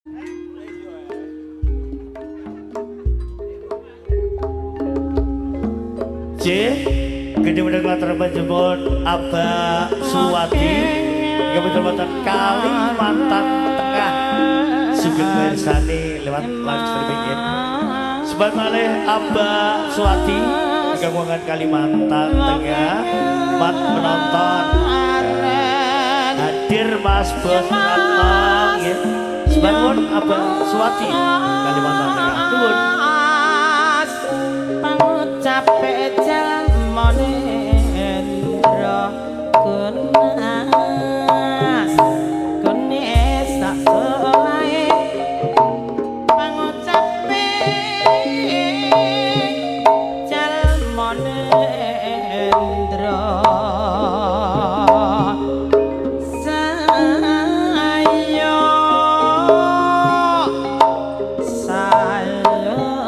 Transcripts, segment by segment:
C gede meneng latar panjenengan Abah Suwati Kabupaten Kalimantan Tengah sugeng mirsani lewat live streaming ya. Sebat malih Abah Suwati Kabupaten Kalimantan Tengah mat menonton hadir Mas Bos Ratno nggih. Sebat nuwun Abah Suwati Kalimantan Tengah. Nuwun. Pangucape jalma nendra gunas gone sak selae pangucape jalma nendra sayo sayo.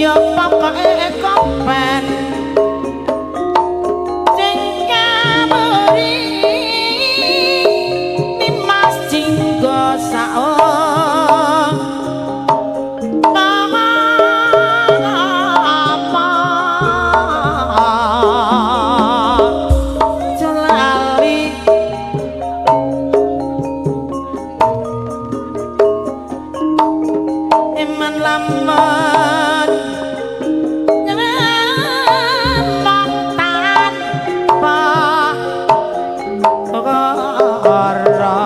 Ya pokoke kopen sing kaburi Nimas Jinggo sao apa jelali eman lamun ngomong tanpa perkara.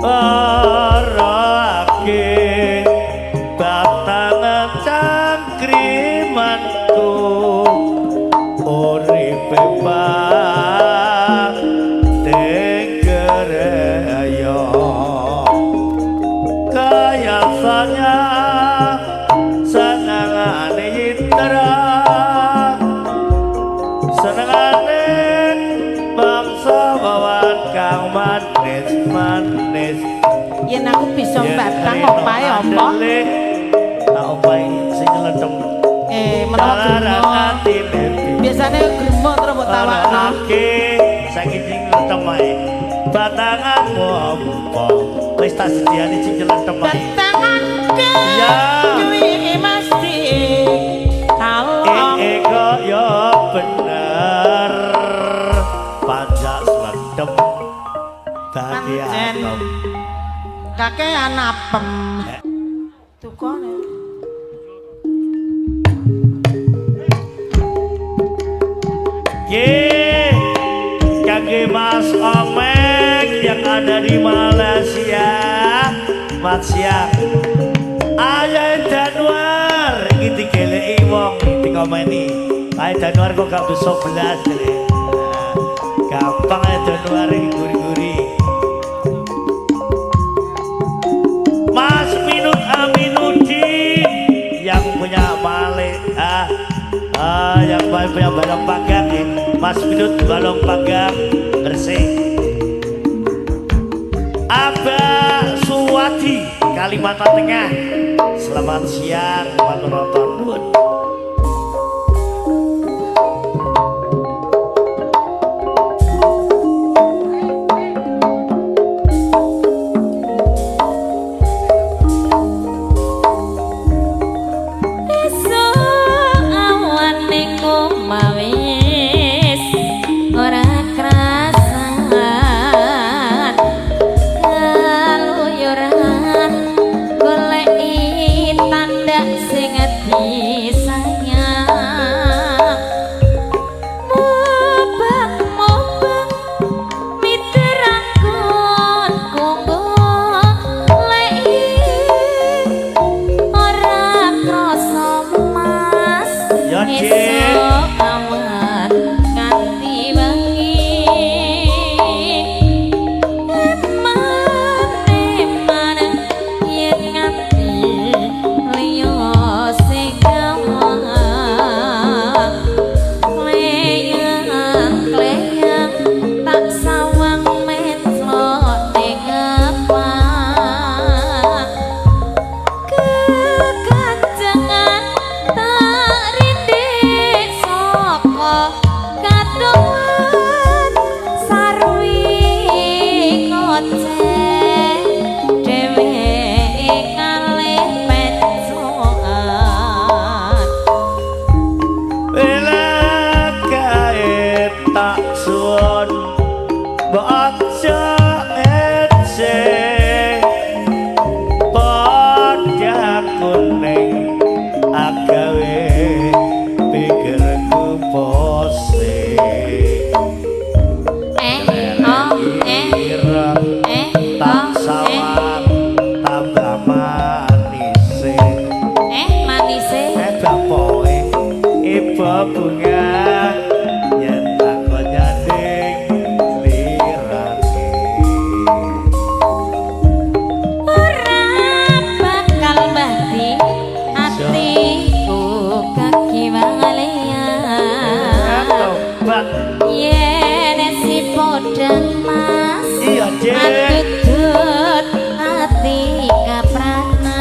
Parake batang cangkrimanku uripe tenggereyo kayasanya senengane yitra senengane bangsa wawan kang manis manis. Yen aku bisa batang opahe apa? Tak opahe sing nyeletem. Menawa gremo. Biasane gremo terus mbok tawakno. Saiki sing nyeletem ae. Batanganmu apa? Wis tak sediane sing nyeletem ae. Batanganku kuwi mesti kalong. Kaya bener. Panjak sletem. Bagian nom. Kakean apem. Tukone. Ye, kangge Mas Omek yang ada di Malaysia. Mat siang. Ayah Januar iki digeleki wong dikomeni. Ayah Januar kok gak bisa belas jere. Gampang Ayah Januar iki guri-guri. Mas Minut Aminuddin yang punya Male yang punya balong panggang ya. Mas Minut balong panggang bersih. Abah Suwadi Kalimantan Tengah. Selamat siang selamat menonton. Nuwun. Ati kaprana.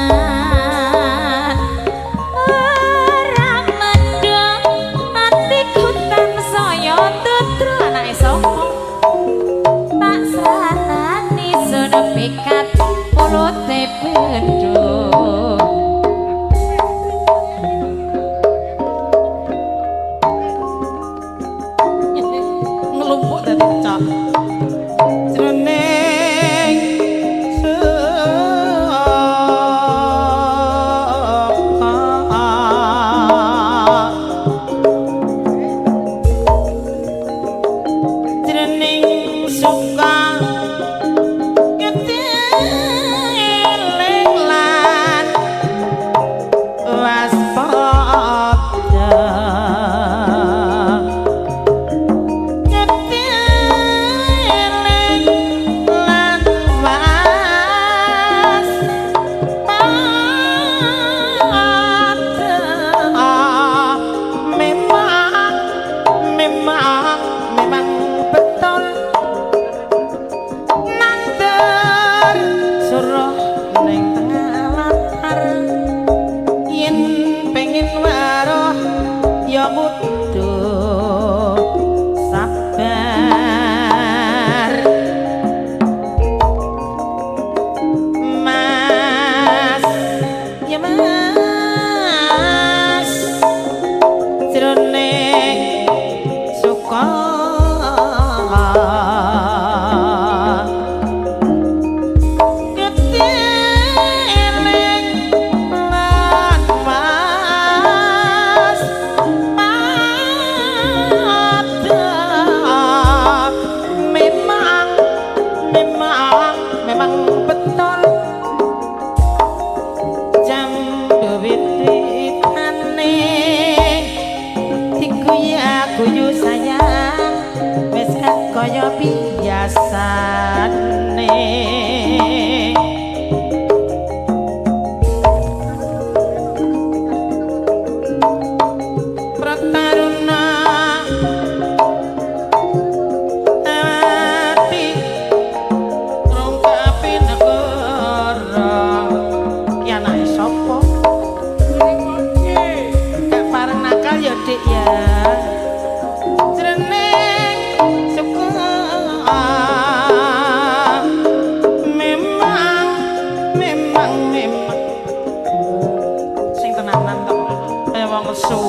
Nesu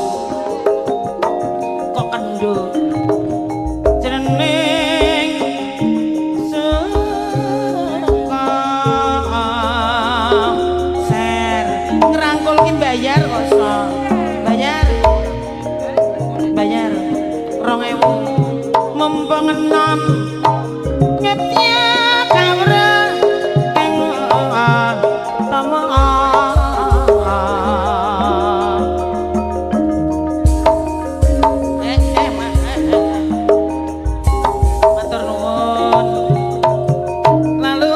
kok kendho jeneng suka ser ngrangkul ki bayar kok so. Bayar bayar 2000 mumpung enom ngetya kawra kang tama. Matur nuwun. Lalu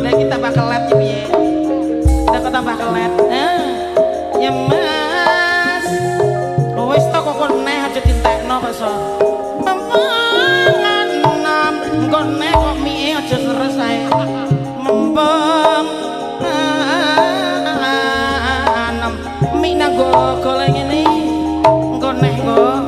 lagi tambah kelet ya piye? Kita tambah kelet. Ya Mas. Wis to kok neh aja dintekno kok so. Enom engko neh kok mie aja seres ae. Mempeng enom mie nang goleng ngene. Engko neh kok.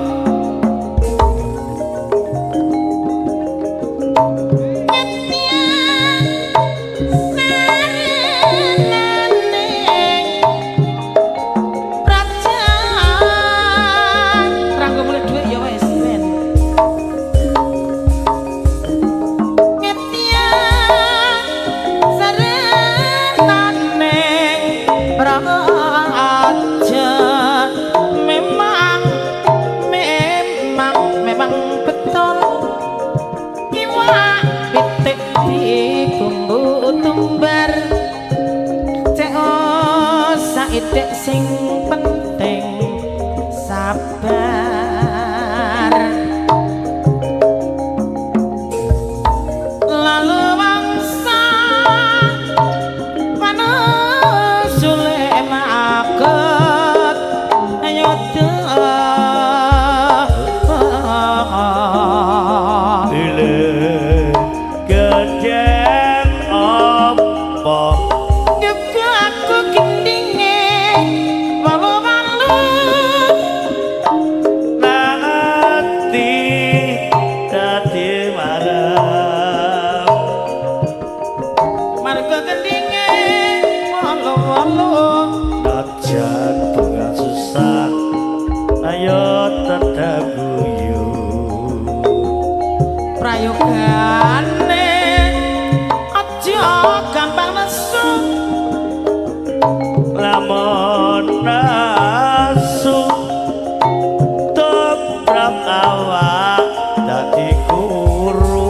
Memang betul iwak pitik dibumbu tumbar cek saithik sing penting sabar. Lalu wangsa manusule maket ayo. Gendeng apa Juga aku gendinge walu-walu nang ati dadi marem marga gendinge walu-walu najan bunga susah ayo tetep guyu prayogane aja gampang nesu lamun nesu tumrap awak dadi guru.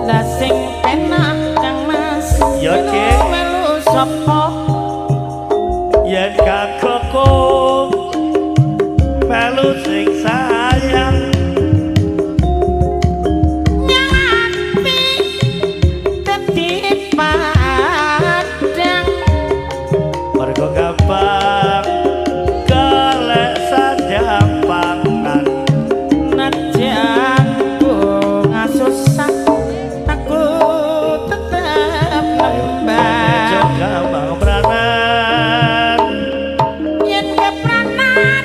Lah sing penak Kang Mas Ya, Cik. melu sapa yen kakekku melu sing sayang nyati dadi padang mergo gampang golek sandang pangan najan bunga susah aku tetep nembang gampang pranan yen kepranan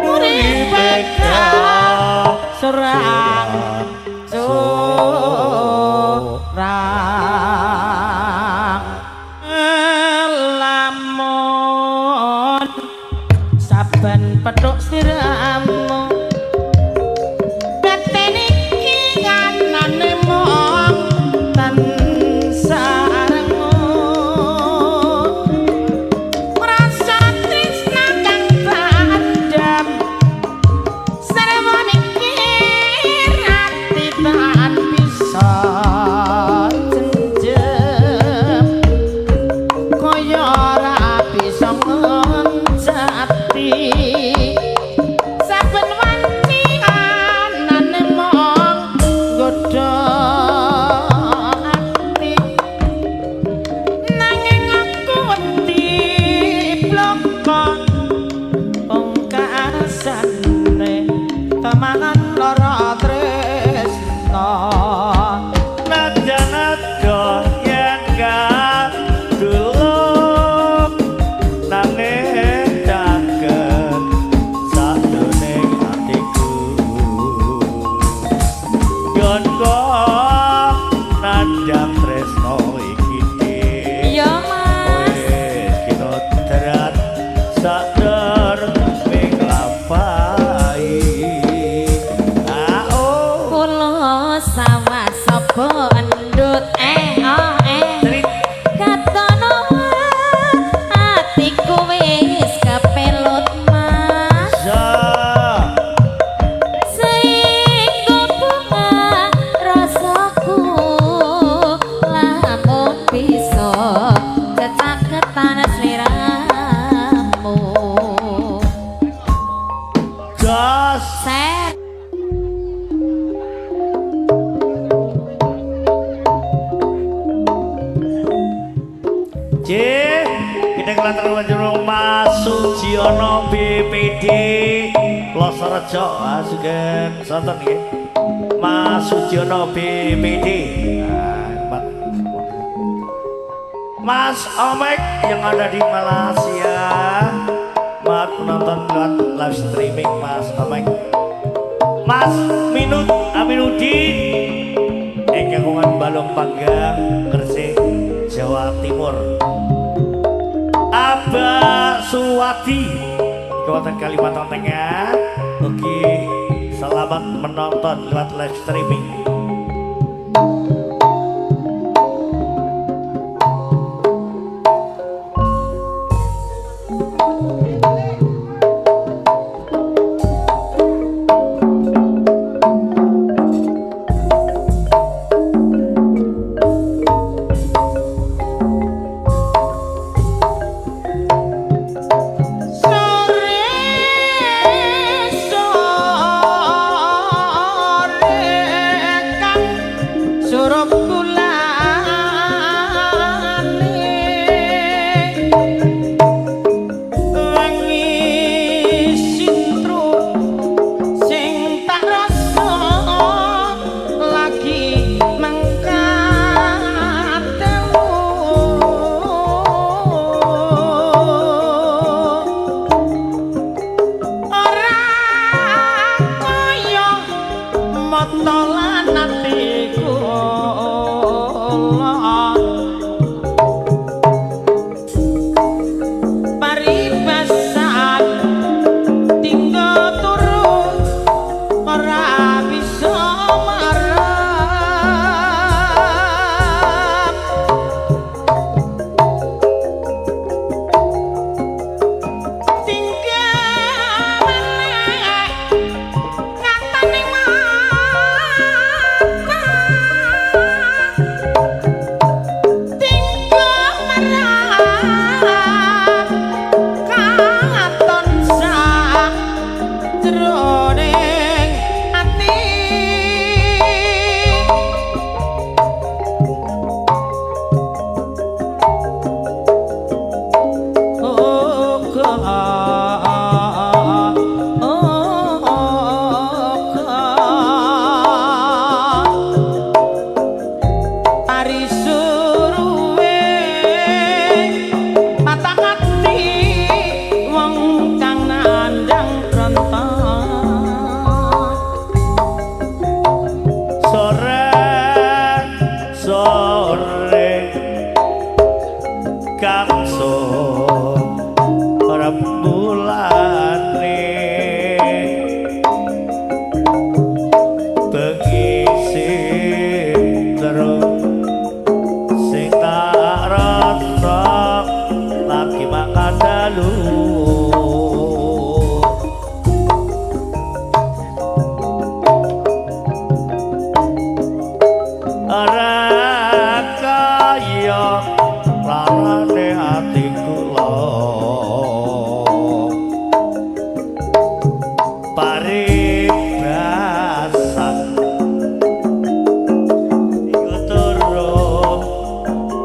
uripe surang surang lamun saben petuk siramu baten iki kanane mung tansarengmu rasa tresna kang padham sarwa mikir ati tan bisa jenjem kaya ora bisa ngencati. Ning latar panjenengan Mas Sujiono BPD Plosorejo. Sugeng sonten nggih. Mas Sujiono BPD. Mas Omek yang ada di Malaysia, maaf menonton lewat live streaming Mas Omek. Mas Minut Aminuddin ing kagungan Balong Panggang Gresik Jawa Timur. Abah Suwadi Kabupaten Kalimantan Tengah. Oke, selamat menonton lewat live streaming.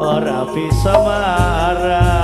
Ora bisa marah.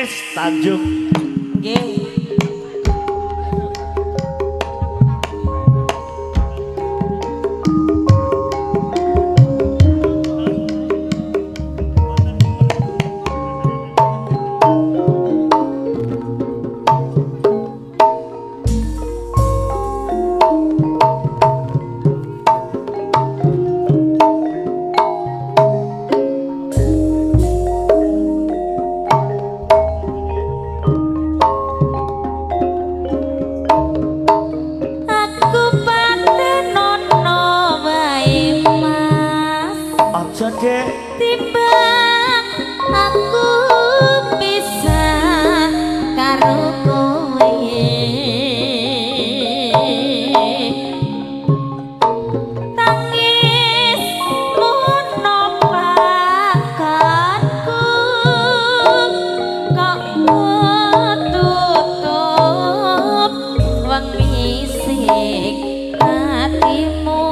Manis Tanjung. Nggih. Timbang aku bisa karo kowe, tangis mono pakanku kok tutup wengi sing atimu.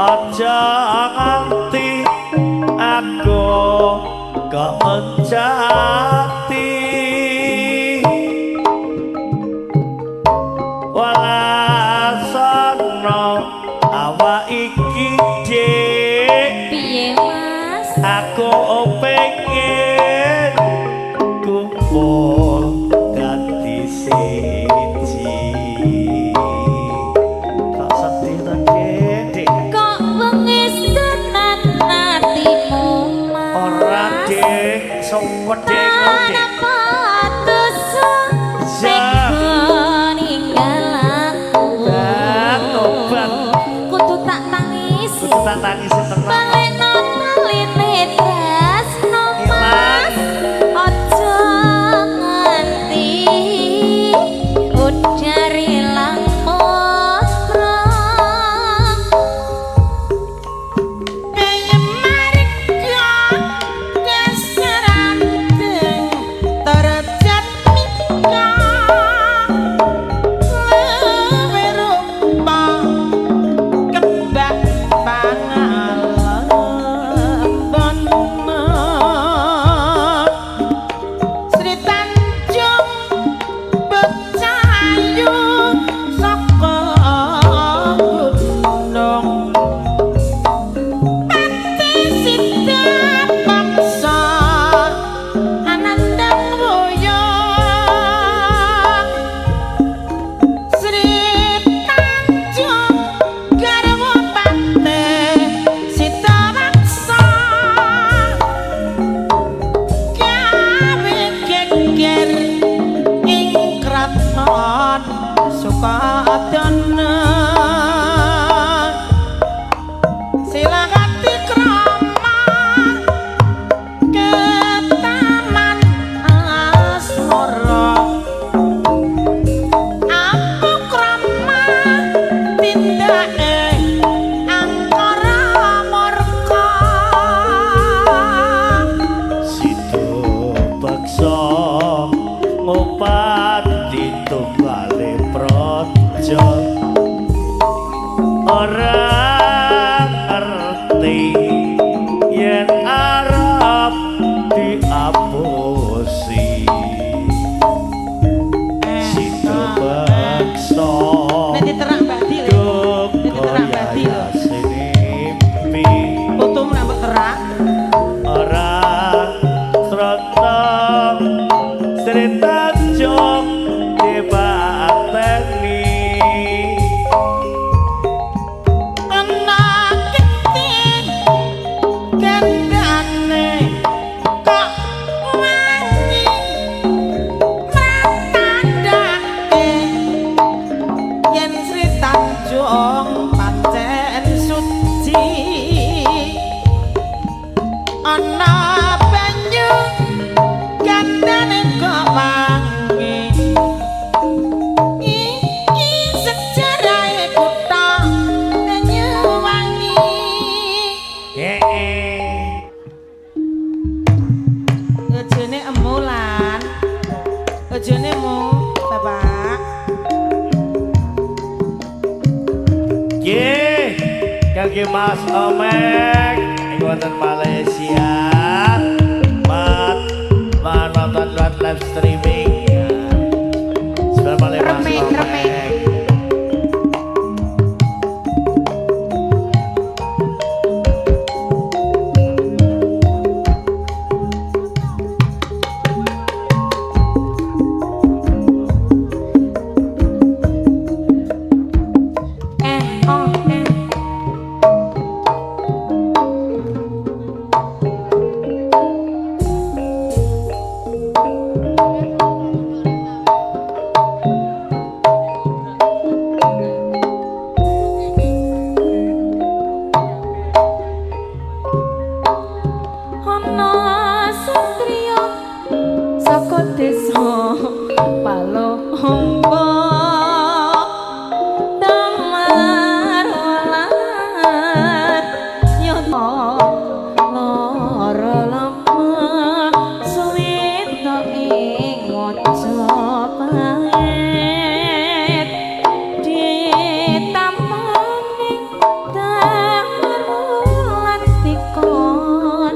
Aja nganti aku kemencati, walasono awak iki dik. Piye Mas? Aku pengen kumpul dadi siji. Tak sedih ta Dik? Kok wengis tenan atimu Mas? Ora Dik, sewedhe Dik. Tanpa dosa tega ninggal aku. Tobat. Kudu tak tangisi. Kudu tak tangisi tenan. Baleno taline tresno Mas. Aja nganti ujar ilang mesra. Ngopati tunggale praja ora ngerti yen arep diapusi. Sido beksa nek diterak Mbak Di lho, nek diterak Mbak Di lho, putumu nek mbok terak ora srata Sri Tanjung dipateni. Ana genti gendane kok Ana banyu gandane kok wangi. Iki sejarahe kutha Banyuwangi. Heeh. Ojone emulan. Ojone mu, Bapak. Nggih, kangge Mas Omek ing wonten Malaysia. Mat nonton lewat live streaming ya. Selamat malam Mas Reme, reme. Omek. Eh, oh, eh. Ana satriya saka desa Palombo Damar wulan yoto lara lemah suwita ing Majapahit ditampani Damar wulan dikon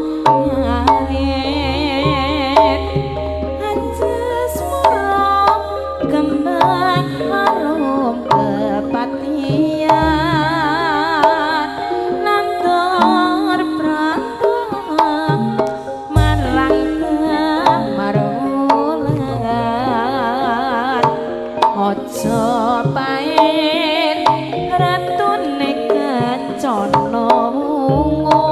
ngarit Anjes mara kembang arum kepatian nandur pranta marang Damar wulan. Aja pait ratune kencana wungu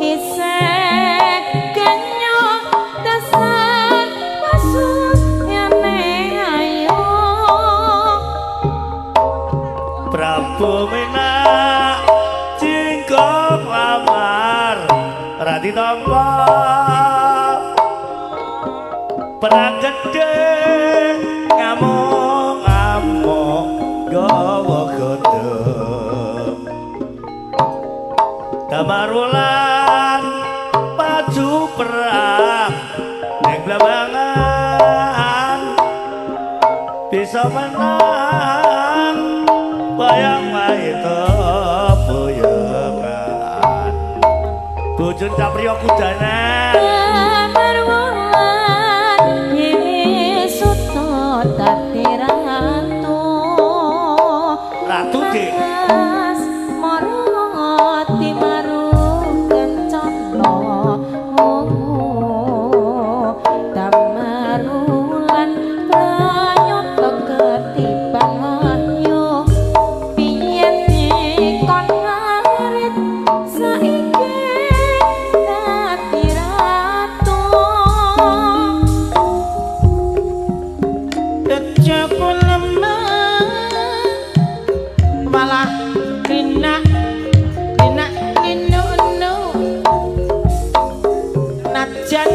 isih kenyok dasar pasuryane ayu. Prabu Menak jingkok lamar ra ditampa perang gedhe ngamuk-ngamuk gawa godhong Damar wulan maju perang ning Blambangan bisa menang bayang itu boyongan bojone Capriya Kudanan. Damar wulan Yesuto dadi ratu. Ratu Dik. Mas mara timaru kencana wungu. Damar wulan pranyata ketiban wahyu piye dikon ngarit saiki dadi ratu. Bojoku lemah malah rinak rinak ninu najan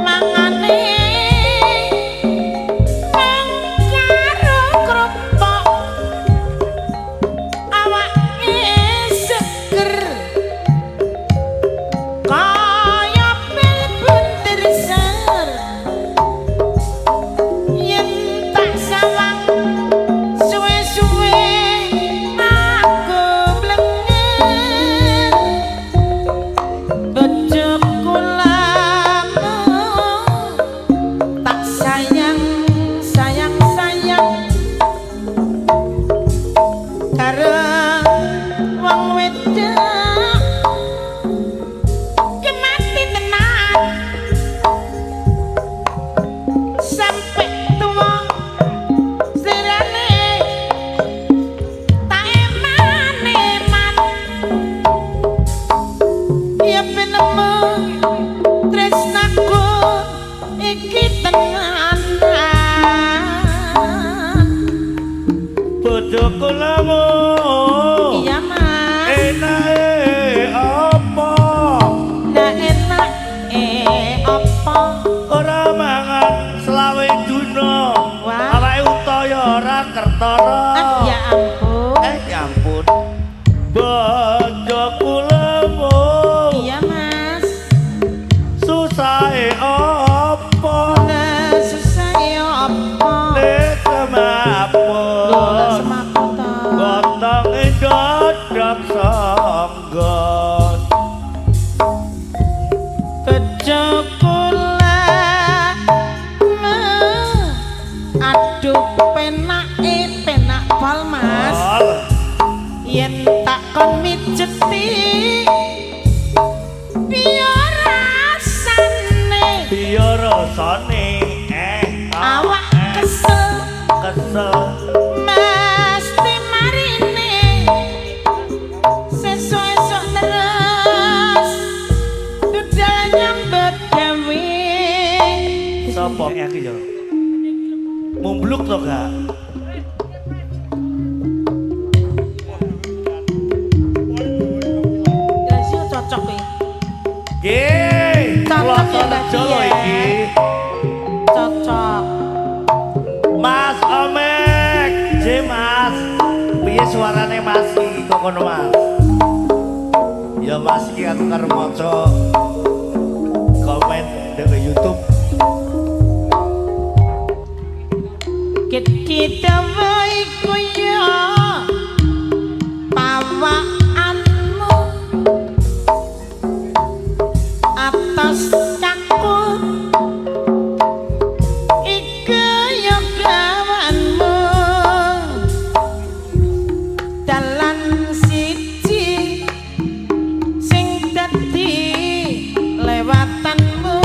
mangane mung karo krupuk awake seger kaya pil buntir ser yen tak sawang suwe-suwe aku Yen tak kon mijeti piye rasane? Piye rasane? Awak kesel kesel mesti marine sesuk esuk terus budal nyambut gawe. Sopo iki yo? Mumbluk to gak? Cocok iki. Nggih, cocok ya Mbak iki. Cocok. Mas Omek, J Mas. Piye suarane Mas iki kok kono Mas? Ya Mas iki aku karo maca komen dari YouTube. Gedhe dawa iku ya pawakanmu atas kaku iku ya gawanmu dalan siji sing dadi lewatanmu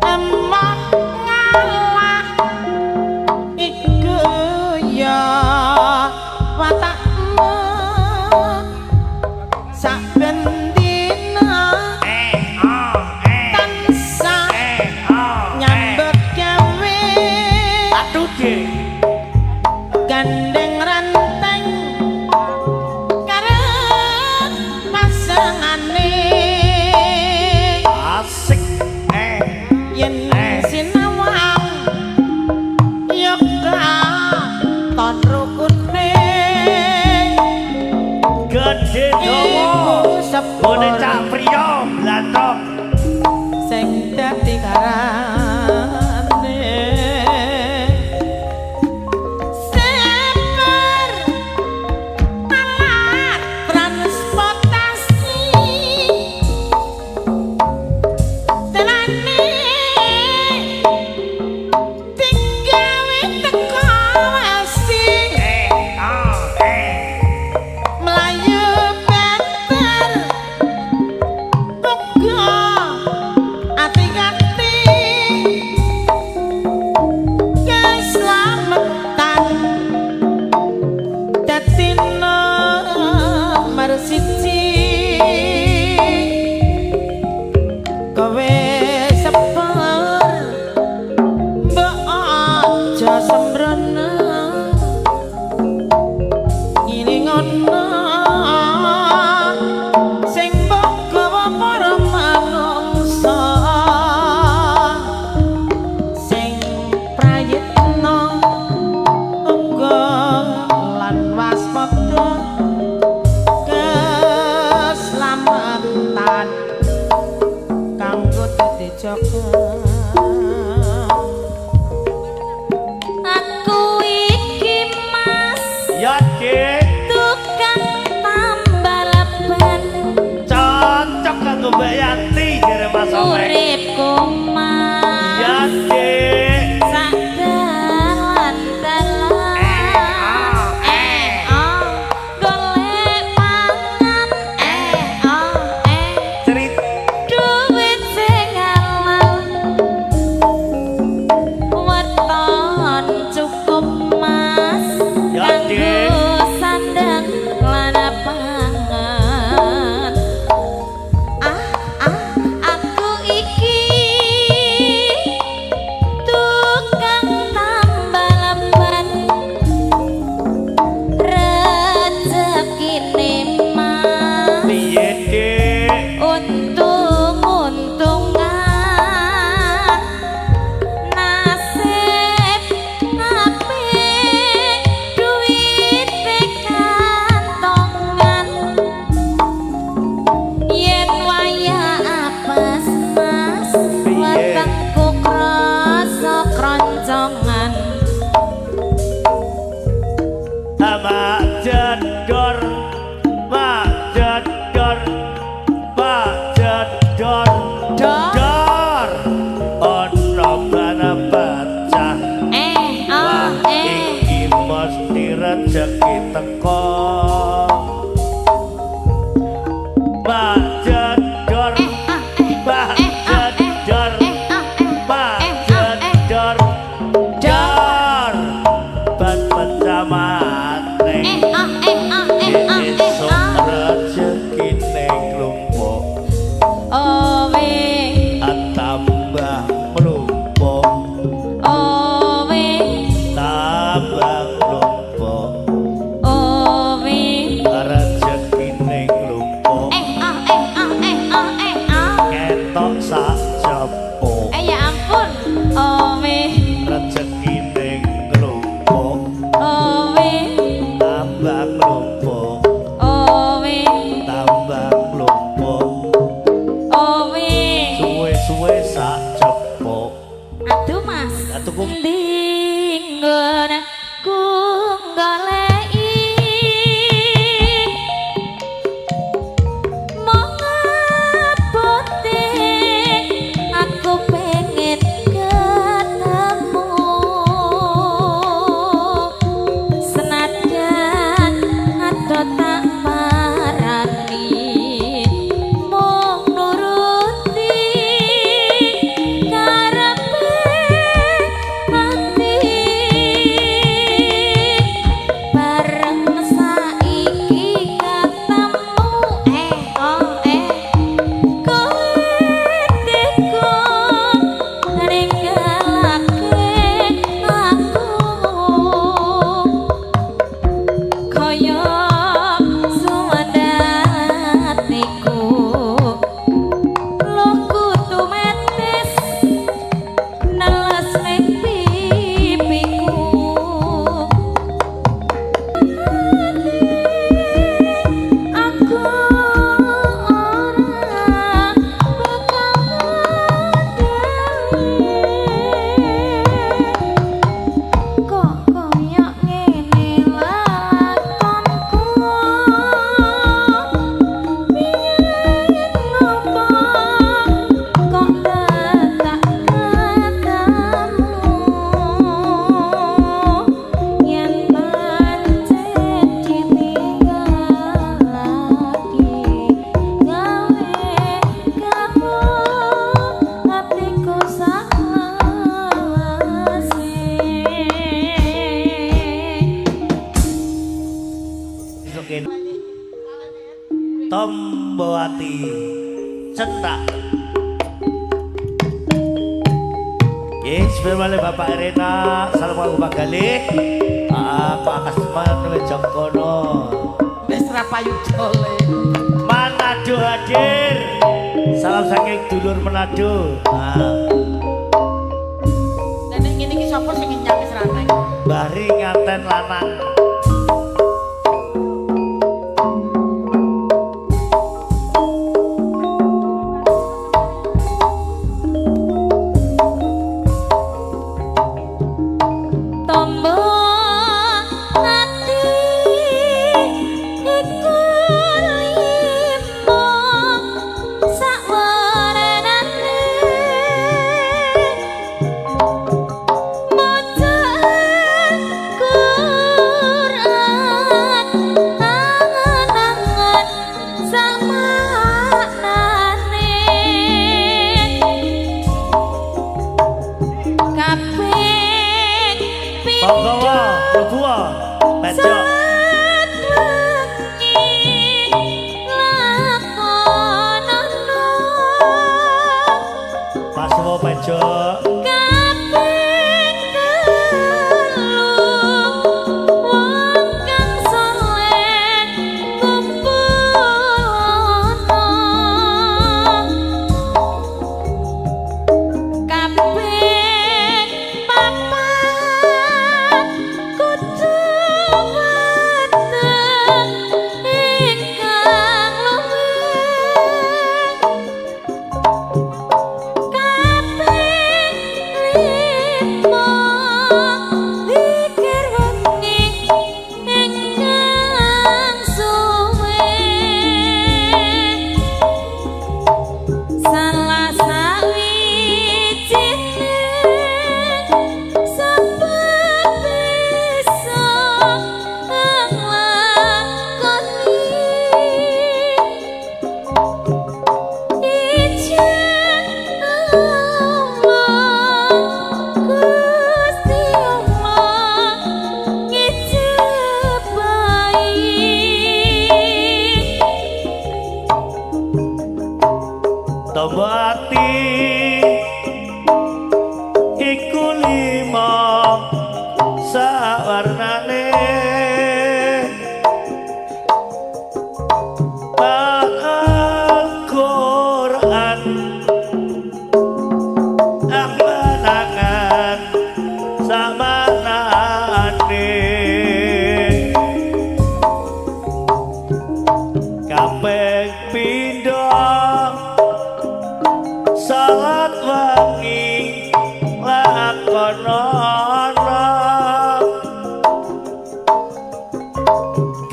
emok ngalah iku ya watakmu saben dina tansah nyambut gawe. Aduh Dik, gandeng ranteng karo pasangane asik. Yen sinawang ya katon rukune Gedhe dawa. iku sepur Gone cak priya blantok. sing dadi karane sepur alat transportasi telane digawe teko wesi mlayu banter uga ati-ati keslametan dadi nomor siji kowe sepur mbok aja sembrono ngilingono sing mbok gawa para manungsa sing prayitna uga lan waspada keslametan kanggo dadi jaga. Aku iki Mas Ya Dik, tukang tambal ban cocok kanggo Mbak Yanti jare Mas Omek. uripku Mas Ya Dik. sak dalan-dalan golek pangan Cerit duit sing halal weton cukup Mas Ya, kanggo Dik. sandang lan pangan. Aku iki tukang tambal ban rezekine Mas piye Dik? untung-untungan nasib apik duit kantongan yen wayah apes Mas Piye? wetengku krasa kroncongan. Mak jedor, mak jedor, mak jedor, Dor. dor. Ono bana pecah, wah iki mesti rezeki. rejeki teko. Mbak Jedor, Mbak Jedor, Mbak Jedor, Dor, ban pecamane. Esuk rejekine nglumpuk, Owe, tambah mlumpuk, owe, tambah mlumpuk, owe. Rejekine nglumpuk, ketok sak jepuk. Eh ya ampun. Owe, Rejekine nglumpuk, owe, tambah mlumpuk, owe, tambah mlumpuk, owe. Suwe-suwe sak jepuk. Aduh Mas. Aduh, ku- Ndi nggonku goleki mong abote aku pengen ketemu senajan ado tak parani mung nuruti karepe ati bareng saiki ketemu kowe teko ninggalake aku kaya suwandatiku loku tumetes neles ning pipiku. Aku ora bakal ngandeli kok koyo ngene lakonku biyen ngopo kok tak ketemu yen pancen ditinggal lagi gawe kamu atiku saklawase. Tombo ati cetak. Yes, balik Bapak Irena, salam aku Pak Galih. Pak Kasman Wijakkono. Wis ra payu dole. Manado hadir. Salam saking dulur Manado. Lah nek ngene iki sapa sing ngenyang wis ra neng? Bari ngaten lanang. Tombo ati iku limo sakwerenane mojoku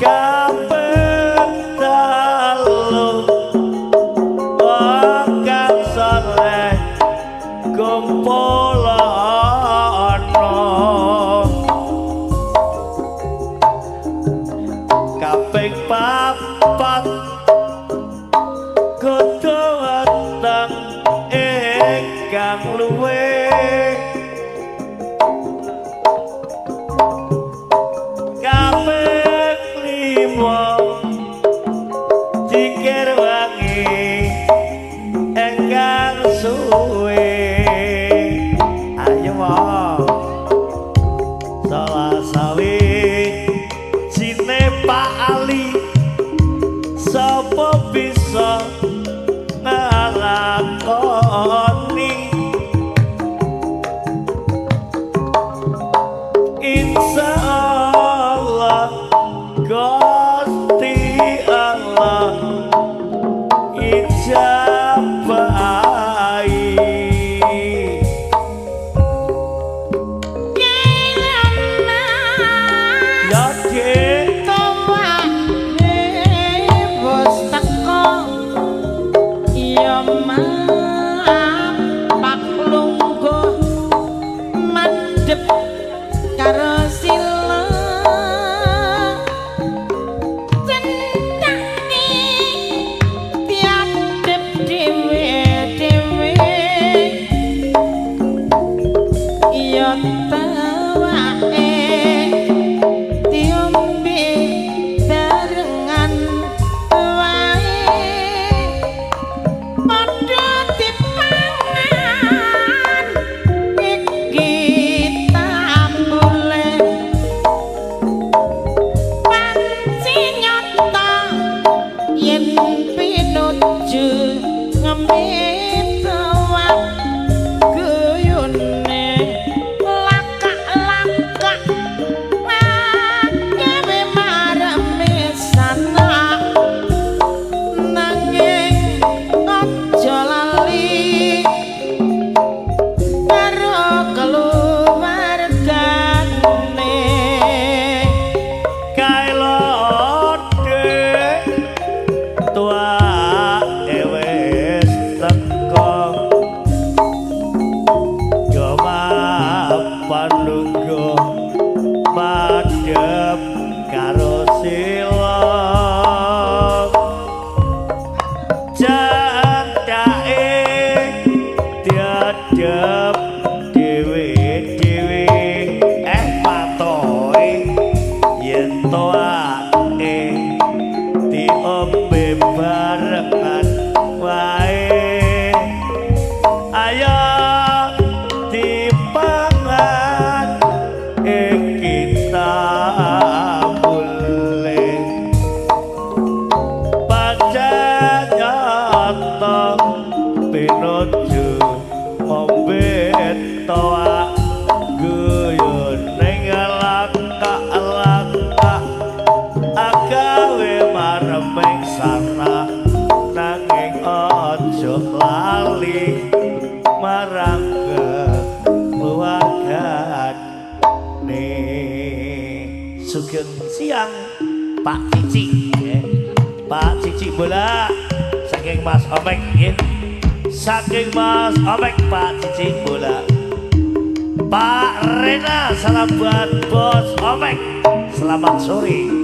Kaping telu wong kang saleh kumpul ana. Kaping papat kudu weteng ingkang luwih. Kaping lima dzikir wangi engkang suwe. Ayo wong salah sawi jine Pak Ali sapa bisa nglakoni. Insya Allah Gusti Allah ijabahi. Ya Dik, kae lho Dik, tuwake wis teko yo mapan lungguh madhep karo sila. Jantake diadep dhewe-dhewe patohe yen toake diombe barengan wae. Ayo dipangan kita boleh pancen nyata pinuju ngombe toak guyon ning langkah-langkah agawe mareming sana nanging aja lali marang keluargane. Sugeng siang Pak Cici, nggih. Pak Cici bola saking Mas Omek nggih. Saking Mas Omek Pak Cici bola. Pak Rena salam buat Bos Omek. Selamat sore.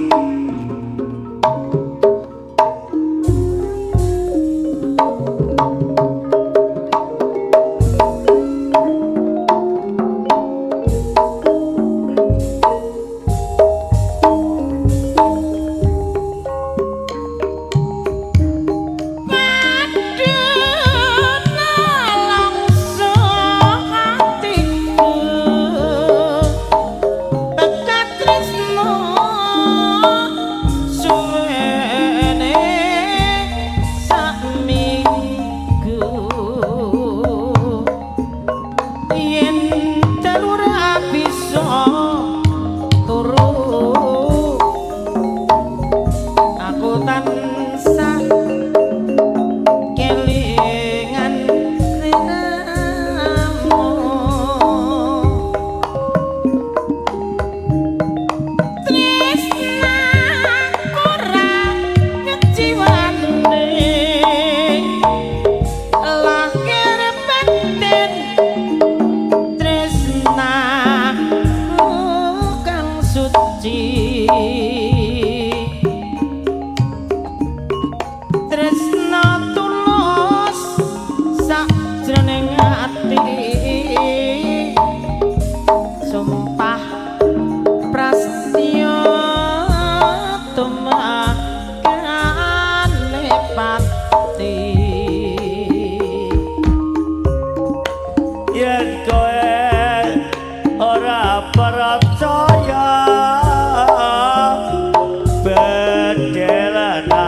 Tresno. Sumakane pati. Yen kowe ora percaya bedelana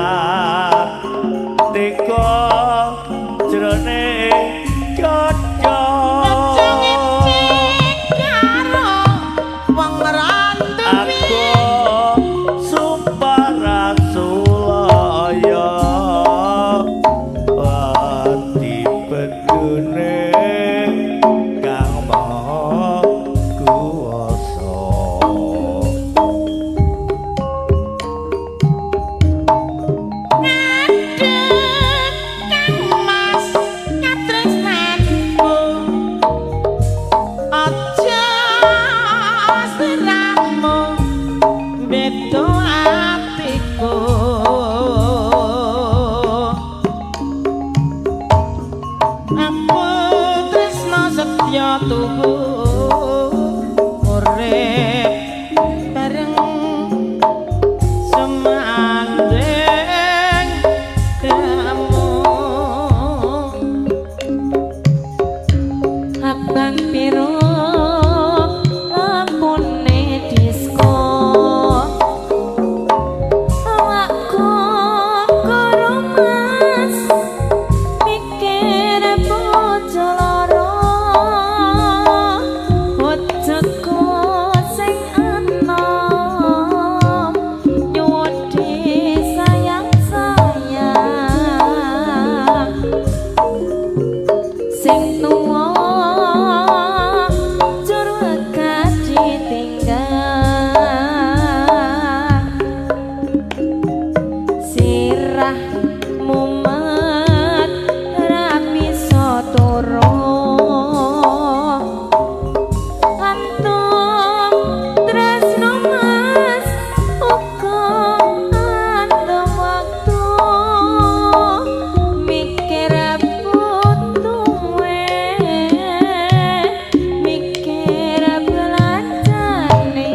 teko jroning dada. Karo wong randu. Aku sumpah rasulaya ati bedune kang maha kuwasa. Ngadeg kang mas katresnanku, aja sliramu beda atiku. Aku tresno setya tuhu urip bareng semanding kamu. Abang biru lampune disko, awakku karo mas mikir bojo loro, bojoku sing enom nyuwun disayang-sayang, sing tuwa jur wegah ditinggal, sirah mumet ra bisa turu, antum tresno mas uga antum waktu mikir butuhe, mikir belanjane,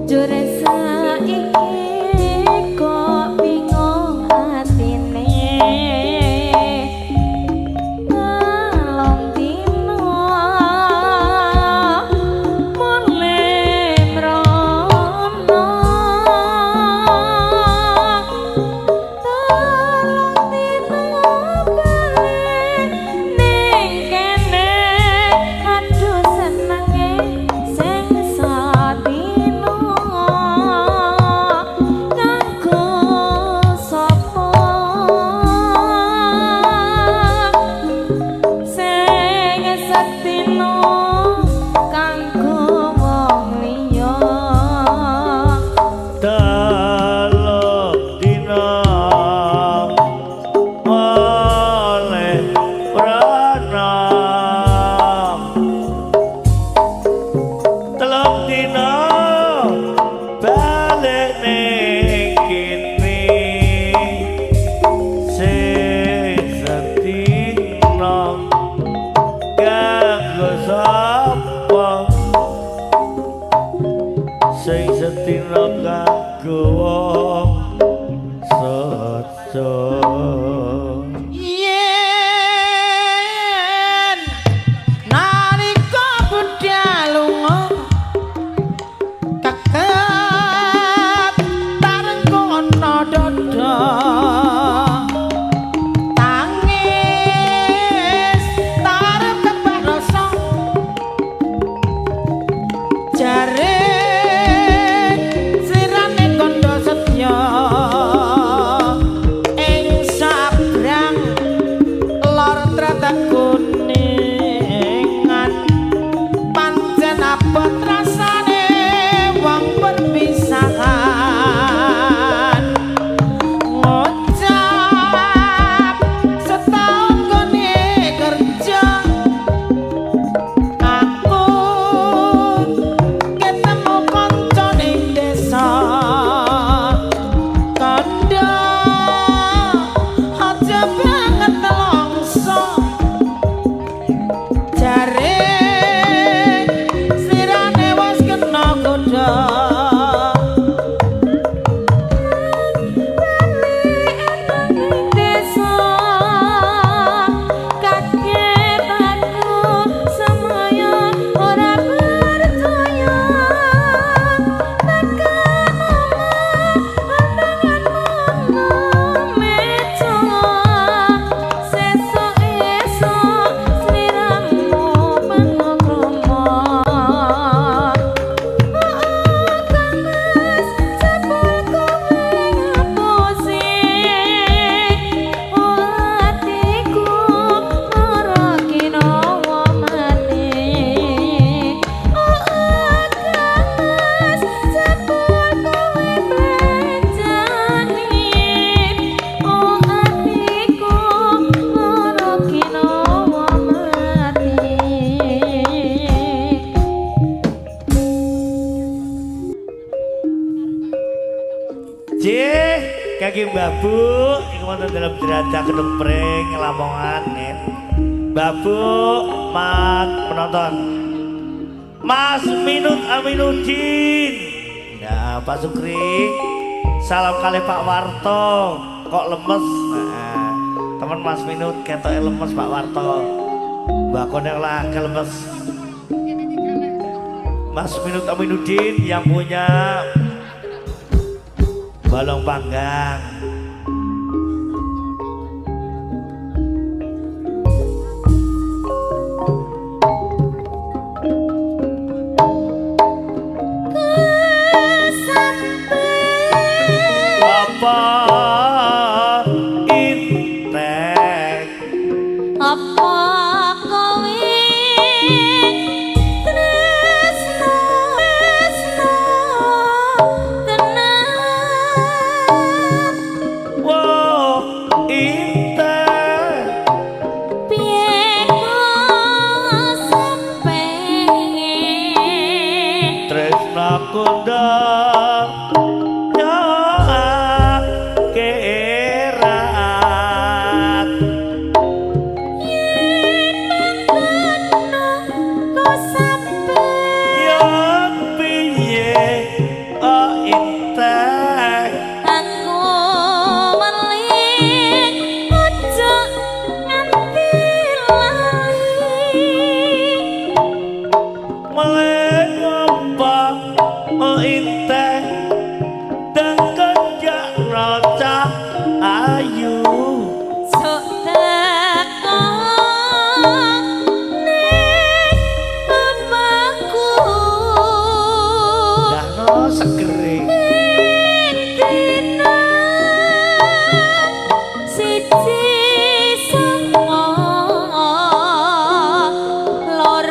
jur saiki kok bingung atine, telung dina mulih mrono, telung dina bali ning kene, aduh senenge sing sadina kanggo sapa, sing sedina kanggo wong liya. Telung dina oleh prana, telung dina balik ning kene, sing sedina kanggo sapa, sing sedina kanggo wong sejo. Yen nalika budal lunga keket tarengkono dada, tangis tarep kebak rasa, jare slirane kandha setya ing sabrang lor tratah kuningan, pancen abot rasane wong perpisahan, ngucap setahun gone kerja aku ketemu. Jih, kaki Mbak Bu, iku wonten dalam jeradah Kedung Pring Lamongan nggih. Mbak Bu, mat penonton. Mas Minut Aminuddin. Ya, Pak Sukri. Salam kali Pak Warto. Kok lemes? Nah, teman Mas Minut ketoke lemes Pak Warto. Mbakone lah lemes. Mas Minut Aminuddin yang punya balong panggang. Apa intek? Apa kowe tresno tresno tenan? Wo intek. Piye kok sampe Tresnaku ndang kerat. Yen mangkono kok sampe Ya piye oh intek? Aku meling ojo nganti lali. Meleng apa oh intek? Dan kerja roca ayu. Sok teko ning omahku. Dah no segere. Ing dina 1 9 2 8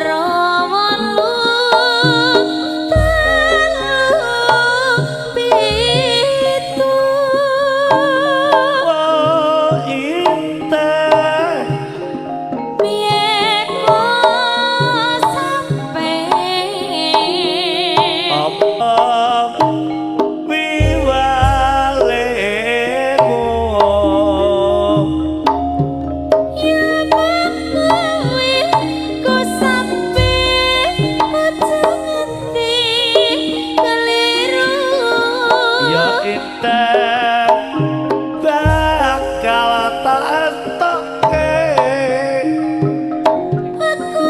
3 7. Oh intek. Piye kok sampe Apa wiwalemu? Ya kowe kok sampe aja nganti keliru. Ya intek bakal tak entokke. Aku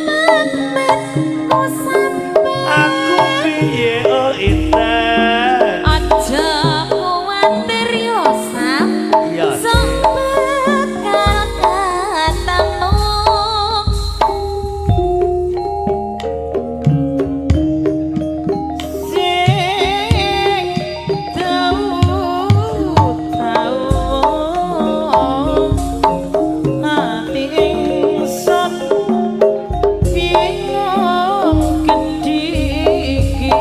nemen kok sampe Aku piye oh intek? Aja kuwatir yo Sam. Iya. Sok bakal ketemu. Sing tau tau ati ingsun bingung gedhi iki.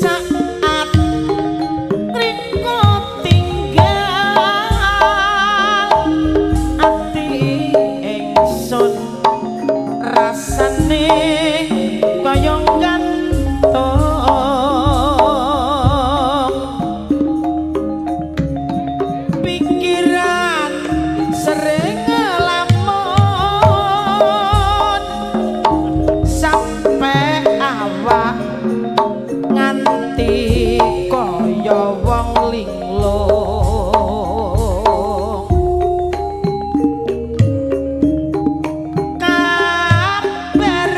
Saat riko tinggal ati ingsun rasane kaya gantung pikiran sering ngelamun sampe awak nganti kaya wong linglung. Kabar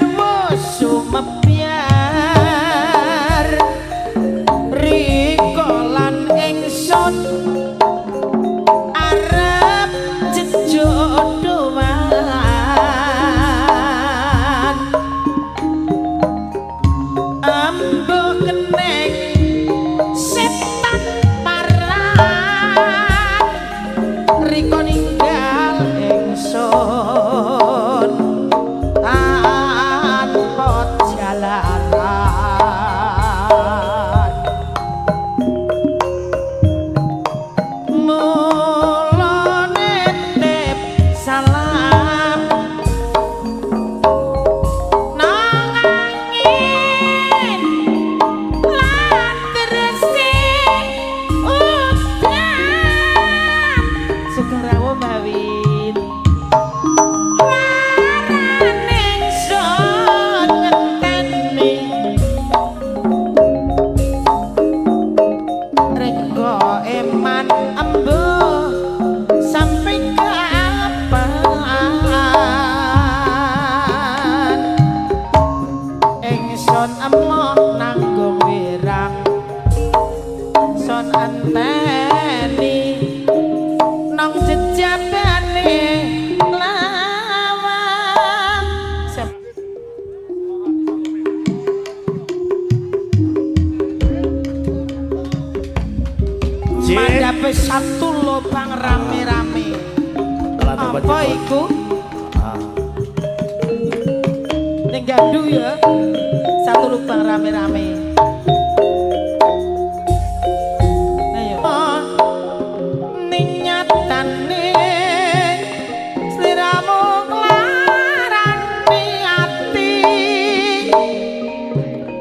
Gawe satu lubang rame-rame. Apa iku? Ning gandu ya. Satu lubang rame-rame. Ayo. Ning nyatane sliramu nglarani ati.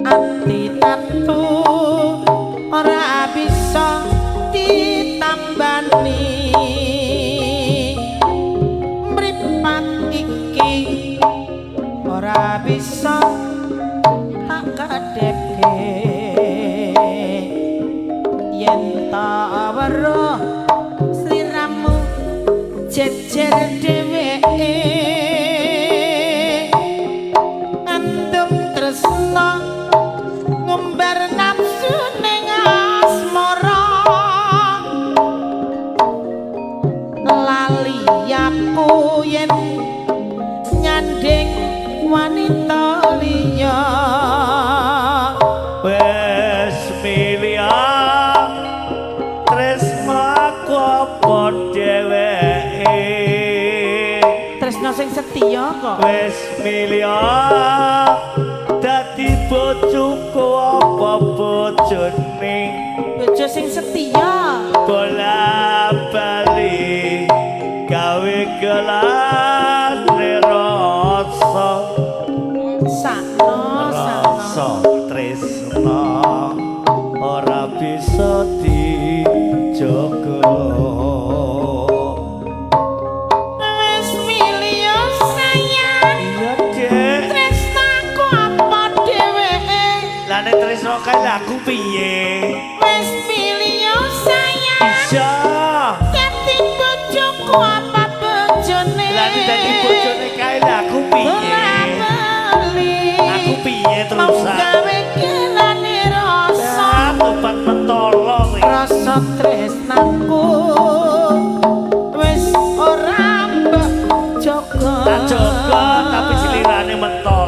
Ati tatu ora bisa ditambani. Mripat iki ora bisa tak kedhepke. Yen tak weruh sliramu jejer dheweke, ngandung tresna ngumbar nafsu ning asmara. Lali aku yen nyanding wanita liya. Wes milih tresnaku apa dheweke. Tresna sing setya kok. Wes milih dadi bojoku apa bojone. Bojo sing setya. Bola bali gawe gelane rasa. Sakno sakno. Rasa tresna ora bisa dijaga. Wis milih sayang. Iya, Dek. Tresnaku apa dheweke. Lah nek tresna kae aku piye? Wis milih sayang. Iya. Dadi bojoku apa bojone. Lah nek dadi bojone kae aku piye? Ora bali. Aku piye Mau terusan? gawe gelane rasa. Ah, tobat mentolo kowe. Rasa tresnaku wis ora mbok jaga. Tak jaga tapi silirane mentolo.